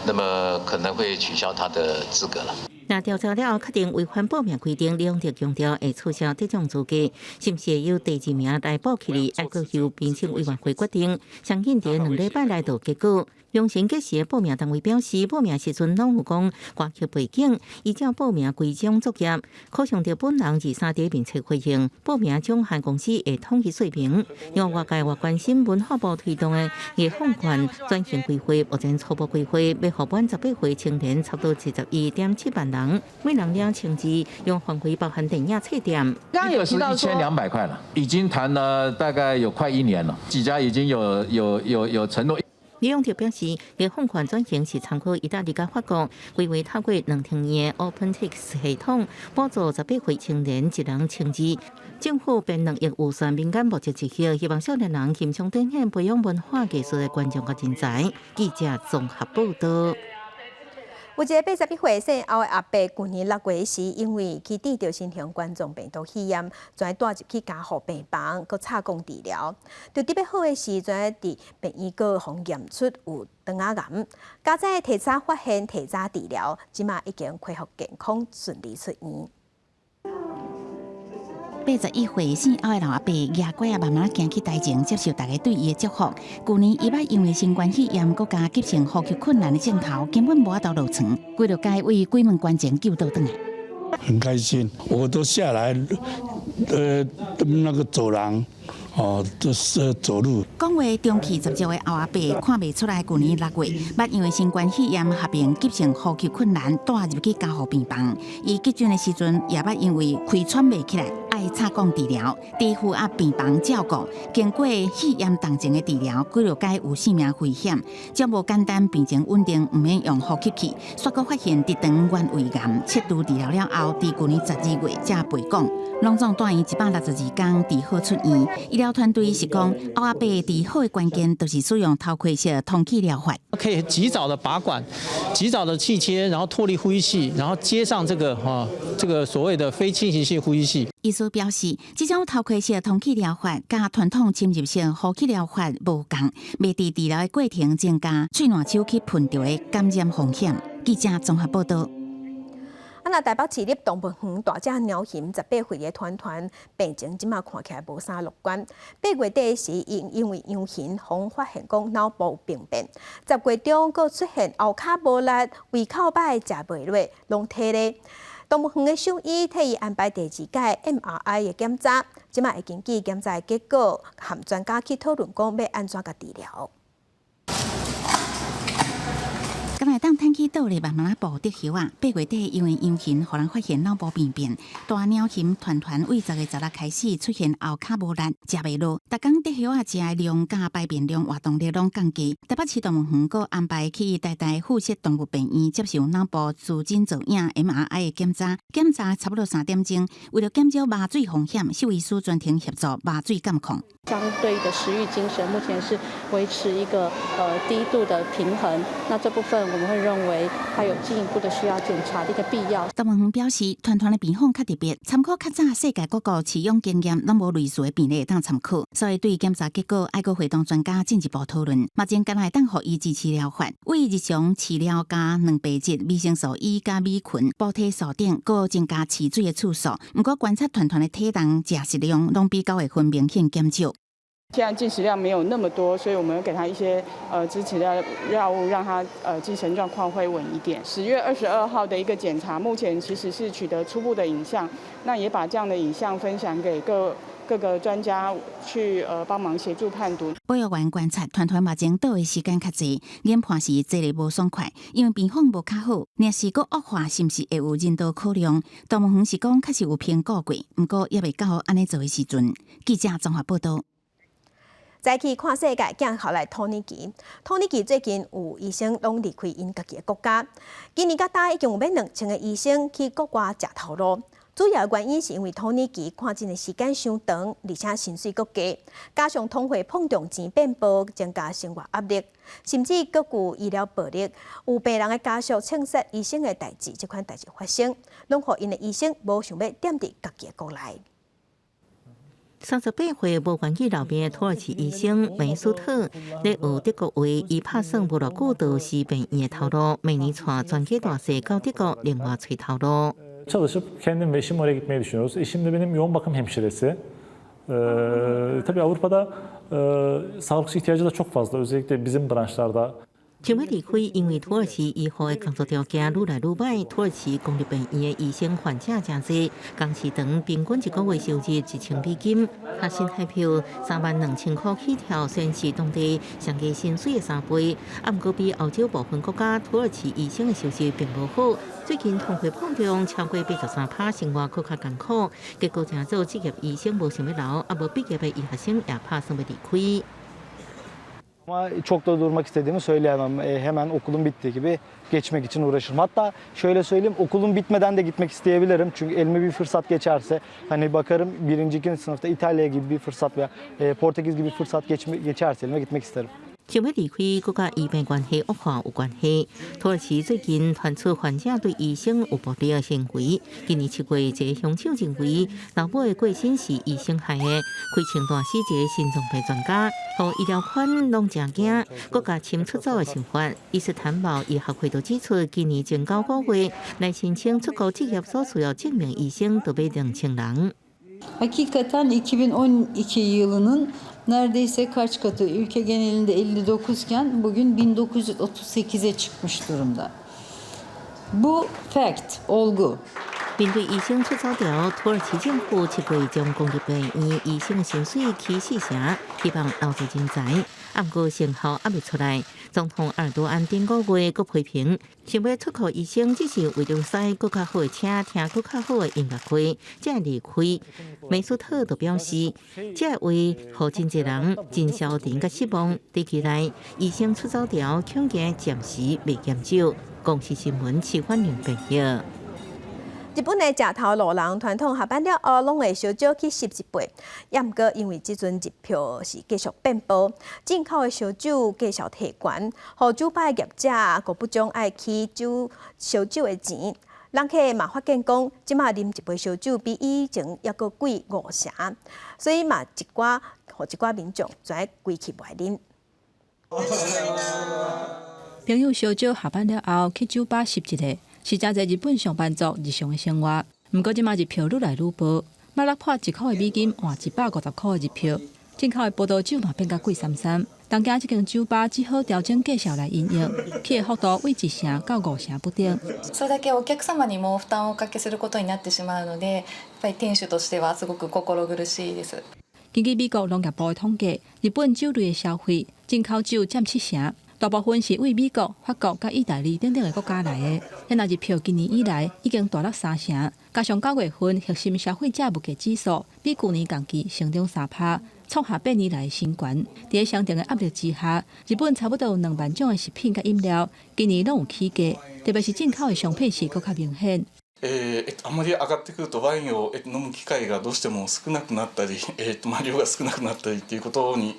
那麼可能會取消他的資格了。若調查了後確定違反報名規定，李永得強調會取消得獎資格，是毋是由第二名來報起來，還閣由評審委員會決定。相信佇2禮拜內就結果。良辰吉時的報名單位表示，報名時陣攏有講歌曲背景，依照報名規章作業。柯尚德本人23佇面冊回應，報名獎項公司會統一說明。另外，外界也關心文化部推動的藝放權轉型規劃，目前初步規劃欲予滿18歲青年差不多71.7萬人，每人領1000字，用範圍包含電影冊店。剛剛有提到1200塊了，已經談了大概有快一年了，幾家已經有承諾。李永得表示，藝放權轉型是參考意大利佮法國，規劃透過2000元的 OpenTix 系統，補助18歲青年一人1000字。政府編2億預算民間募集一億，希望少年人欣賞展現培養文化藝術的觀眾佮人才。記者綜合報道。有一个81歲姓歐的阿伯，舊年6月時，因為去得著新型冠狀病毒肺炎，轉帶入去加護病房，閣插管治療。就特別好的時陣，佇病院閣予驗出有腸仔癌，佳哉提早發現，提早治療，這馬已經恢復健康，順利出院。81歲姓歐的老阿伯，蜈拐仔慢慢行去台前，接受大家對伊的祝福。舊年伊捌因為新冠肺炎，閣加急性呼吸困難的症頭，根本無法度落床，規落街為鬼門關前救倒轉來。很開心，我都下來，那個走廊，哦，就是走路。講話中氣十足的歐阿伯，看袂出來，舊年6月，捌因為新冠肺炎合併急性呼吸困難，帶入去加護病房。伊急診的時陣，也捌因為氣喘袂起來，愛插管治療，佇負壓病房照顧。經過肺炎重症的治療，幾落街有性命危險，這無簡單，病情穩定，毋免用呼吸器。煞閣發現直腸原位癌，切除治療了後，佇舊年12月才背講，攏總蹛院162天，治好出院。醫療團隊是講，歐阿伯治好的關鍵，就是使用頭盔式通氣療法，可以及早的拔管，及早的氣切，然後脫離呼吸器，然後接上這個哈，這個所謂的非侵襲性呼吸器。醫師表示，這種頭盔式通氣療法，佮傳統侵入性呼吸療法無仝，袂佇治療的過程增加喙瀾手去噴著的感染風險。記者綜合報道。啊，若台北市立動物園大隻貓熊18歲的團團病情，這馬看起來無啥樂觀。8月底時，因為養熊予發現講腦部病變，10月中閣出現後跤無力、胃口歹、食袂落、攏體咧。動物園的獸醫替伊安排第二屆 MRI 的檢查，這馬會根據檢查的結果，和專家去討論講欲按怎共治療。敢會當替趁去倒咧慢慢仔步得枵仔，8月底因為羊熊予人發現腦部病變，大貓熊團團對10月16開始出現後跤無力、食袂落，逐工得枵仔食的量佮排便量、活動力攏降低。台北市動物園閣安排去台大附設動物病院接受腦部磁振造影 MRI 的檢查，檢查差不多3點鐘。為了減少麻醉風險，獸醫師全程協助麻醉監控。相對的食慾精神目前是維持一個低度的平衡，那這部分我們會認為還有進一步的需要檢查的一個必要。動物園表示，團團的病況較特別，參考較早世界各國飼養經驗，攏無類似的病例會當參考，所以對檢查結果愛閣會同專家進一步討論。目前敢若會當予伊支持療法，為日常飼料加蛋白質、維生素 E 佮米群、補體素等，閣增加飼水的次數。毋過觀察團團的體重、食食量，攏比9月份明顯減少。現在進食量沒有那麼多，所以我們給他一些支持的藥物，讓他精神狀況會穩一點。10月22號的一個檢查，目前其實是取得初步的影像，那也把這樣的影像分享給各個專家去幫忙協助判讀。保育員觀察團團目前倒的時間較濟，研判是坐咧無爽快，因為病況無較好，若是閣惡化，是毋是會有人道考量？動物園是講確實有評估過，毋過猶未到按呢做的時陣。記者綜合報道。再去看世界，鏡頭來土耳其。土耳其最近有醫生攏離開𪜶家己的國家，今年到今已經有欲2000個醫生去國外食頭路。主要原因是因為土耳其看診的時間傷長，而且薪水閣低，加上通貨膨脹錢變薄，增加生活壓力，甚至閣有醫療暴力，有病人的家屬銃殺醫生的代誌，這款代誌發生，攏予𪜶的醫生無想欲踮佇家己的國內。 38歲無願意留病的土耳其醫生梅蘇特，咧學德國話，伊拍算無偌久就是病院的頭路，明年帶全家大細到德國另外揣頭路。 Çalışıp kendim ve eşim oraya gitmeyi düşünüyoruz. Eşim de benim yoğun bakım hemşiresi. Tabii Avrupa'da sağlıkçı ihtiyacı da çok fazla. Özellikle bizim branşlarda. 想欲離開，因為土耳其醫護的工作條件愈來愈䆀，土耳其公立病院的醫生患者誠濟，工時長，平均一個月收入1000美金，較新台票32,000箍起跳，算是當地上低薪水的3倍。啊，毋過比歐洲部分國家，土耳其醫生的收入並無好。最近通貨膨脹超過83%，生活閣較艱苦，結果誠濟執業醫生無想欲留，啊無畢業的醫學生也拍算欲離開。 Ama çok da durmak istediğimi söyleyemem. Hemen okulum bittiği gibi geçmek için uğraşırım. Hatta şöyle söyleyeyim, okulum bitmeden de gitmek isteyebilirim. Çünkü elime bir fırsat geçerse hani bakarım birinci, ikinci sınıfta İtalya gibi bir fırsat veya Portekiz gibi bir fırsat geçerse elime gitmek isterim. 想欲離開，閣佮醫病關係惡化有關係。土耳其最近傳出患者對醫生有暴力的行為。今年7月，一个兇手認為老母的過身是醫生害的，開槍彈死一个心臟病專家，予醫療圈攏誠驚，閣共簽出走的想法。伊斯坦堡醫學會就指出，今年前9個月來申請出國執業所需要證明醫生就欲2000人。 Hakikaten 2012 yılının neredeyse kaç katı, ülke genelinde 59 iken bugün 1938'e çıkmış durumda. Bu fact, olgu. 面對醫生出走潮，土耳其政府7月將公立病院醫生的薪水起4成，希望留住人才。毋過成效猶未出來。總統埃爾多安頂個月閣批評，想欲出國醫生只是為著駛閣較好的車，聽閣較好的音樂會，才會離開。梅蘇特就表示，這話予真濟人真消沉佮失望。短期內，醫生出走潮恐驚暫時袂減少。公視新聞徐婉玲編譯。日本的食頭路人傳統下班了後，攏會相招去翕一杯。也毋過因為這陣日票是繼續變薄，進口的燒酒價數提懸，予酒吧的業者閣不將愛起酒燒酒的錢。人客嘛發現講，這馬啉一杯燒酒比以前猶閣貴5成，所以嘛一寡民眾就愛規氣無愛啉。朋友相招下班了後去酒吧翕一下，是誠濟日本上班族日常的生活。毋過這馬日票愈來愈薄，百六破1塊的美金換150塊的日票，進口的葡萄酒嘛變較貴三三。東京這間酒吧只好調整價數來營業，起的幅度為1成到5成不等。それだけお客様にも負担をおかけすることになってしまうので、やっぱり店主としてはすごく心苦しいです。根據美國農業部的統計，日本酒類的消費進口酒佔7成，大部分是對美國、法國佮意大利等等的國家來的。這若日票今年以來已經大落三成，加上9月份核心消費者物價指數比舊年同期成長3%，創下8年來新高。佇雙重的壓力之下，日本差不多有2萬種的食品佮飲料，今年攏有起價，特別是進口的商品是閣較明顯。あまり上がってくるとワインを飲む機会がどうしても少なくなったり、まあ量が少なくなったりっていうことに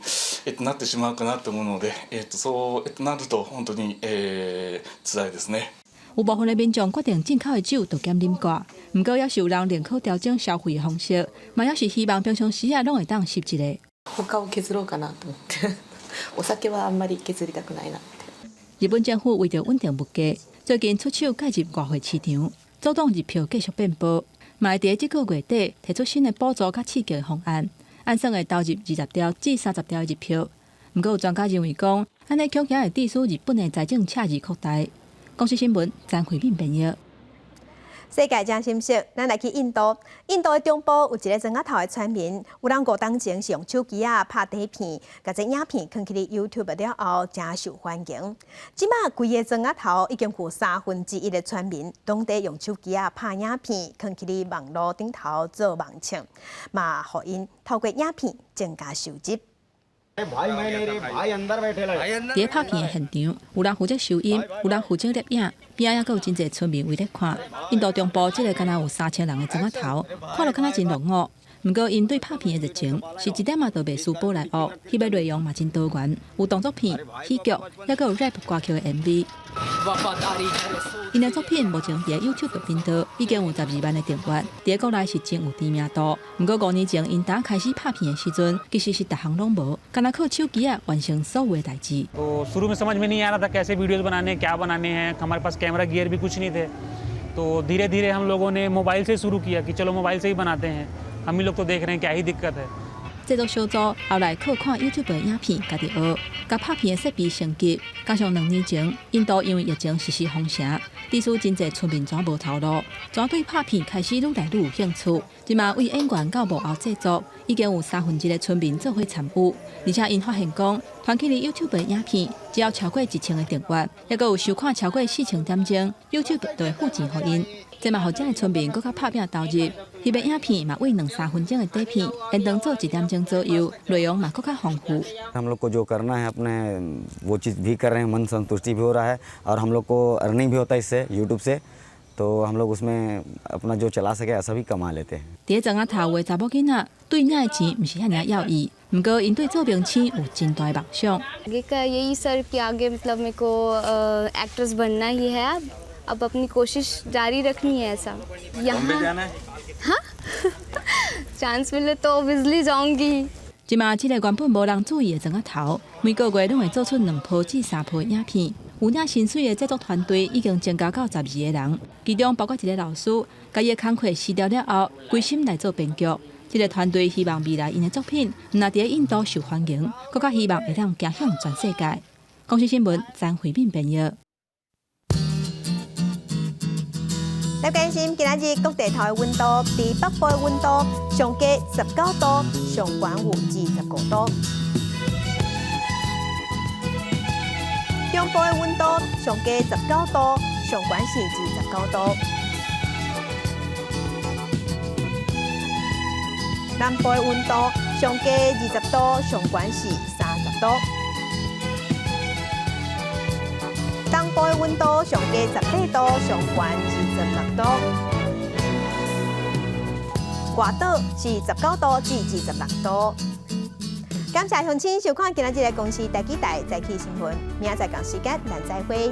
なってしまうかなと思うので、そうなると本当に辛いですね。有部分的民眾決定進口的酒就減啉寡，毋過猶是有人寧可調整消費的方式，嘛猶是希望平常時仔攏會當翕一下。他を削ろうかなと思って、お酒はあんまり削りたくないなって。日本政府為著穩定物價，最近出手介入外匯市場，阻擋日票繼續變薄，嘛會佇這個月底提出新的補助佮刺激方案，按算會投入20兆至30兆的日票。毋過有專家認為講，按呢恐驚會致使日本的財政赤字擴大。公視新聞詹慧敏編譯。世界真心息，咱來去印度。印度的中部有一个庄仔頭的村民，有人5冬前是用手機仔拍短片，共這影片囥去 YouTube 了後，誠受歡迎。這馬規个莊仔頭已經有1/3的村民，攏佇用手機仔拍影片，囥去網路頂頭做網唱，嘛予𪜶透過影片增加收入。佇咧拍片的現場，有人負責收音，有人負責攝影，邊仔猶閣有真濟村民圍咧看。印度中部這个敢若有3000人的莊仔頭，看落敢若真落伍。毋過𪜶對拍片的熱情是一點仔都袂輸寶萊塢，翕的內容嘛真多元，有動作片、喜劇，猶閣有 rap 歌曲的 MV。𪜶的作品目前佇 YouTube 頻道已經有12萬的訂閱，佇國內是真有知名度。毋過5年前，𪜶剛開始拍片的時陣，其實是逐項攏無，干焦靠手機仔完成所有的代誌。तो शुरू में समझ में नहीं आ रहा था कैसे वीडियोस बनाने, क्या बनाने हैं। हमारे पास कैमरा गियर भी कुछ नहीं थे। तो धीरे धीरे हम लोगों ने मोबाइल से शुरू किया कि चलो मोबाइल से ही बनाते हैं, हम ही लोग तो देख रहे हैं, क्या ही दिक्कत है。製作小組後來靠看 YouTube 的影片，家己學，共拍片的設備升級。加上2年前，印度因為疫情實施封城，致使真濟村民怎無頭路，怎對拍片開始愈來愈有興趣。這馬對演員到幕後製作，已經有1/3的村民做伙參與。而且𪜶發現講，傳去 YouTube 的影片，只要超過1000個訂閱，猶閣有收看超過4000點鐘，YouTube 就會付錢予𪜶。這嘛予遮的村民閣較拍拚投入，翕的影片嘛為2-3分鐘的短片，延長做1點鐘左右，內容嘛閣較豐富。 हम लोग को जो करना है अपने वो चीज़ भी कर रहे हैं, मन संतुष्टि भी हो रहा है और हम लोग को अर्निंग भी होता है इससे, यूट्यूब से, तो हम लोग उसमें अपना जो चला सके ऐसा भी कमा लेते हैं。佇莊仔頭的查某囡仔對領的錢毋是遐爾要意，毋過𪜶對做明星有真大夢想。 आगे का यही सर कि आगे मतलब मेरे को एक्ट्रेस बनना ही है, अब अपनी कोशिश जारी रखनी है ऐसा। बॉम्बे जाना है? हाँ, चांस मिले तो ऑब्वियसली जाऊंगी。這馬這个原本無人注意的莊仔頭，每個月攏會做出2部至3部影片。有領薪水的製作團隊已經增加到12個人，其中包括一个老師，共伊的工課辭掉了後，歸心來做編劇。這个團隊希望未來𪜶的作品毋但佇印度受歡迎，閣較希望會當行向全世界。公視新聞詹慧敏編譯。來關心今仔日各地頭的溫度，佇北部的溫度上低19度，上懸有25度。中部的溫度上低19度，上懸是29度。南部的溫度上低20度，上懸是30度。東部的溫度上低18度，上懸26度。外島是19度至26度。感謝鄉親收看今仔日的公視第幾台早起新聞，明仔載仝時間咱再會。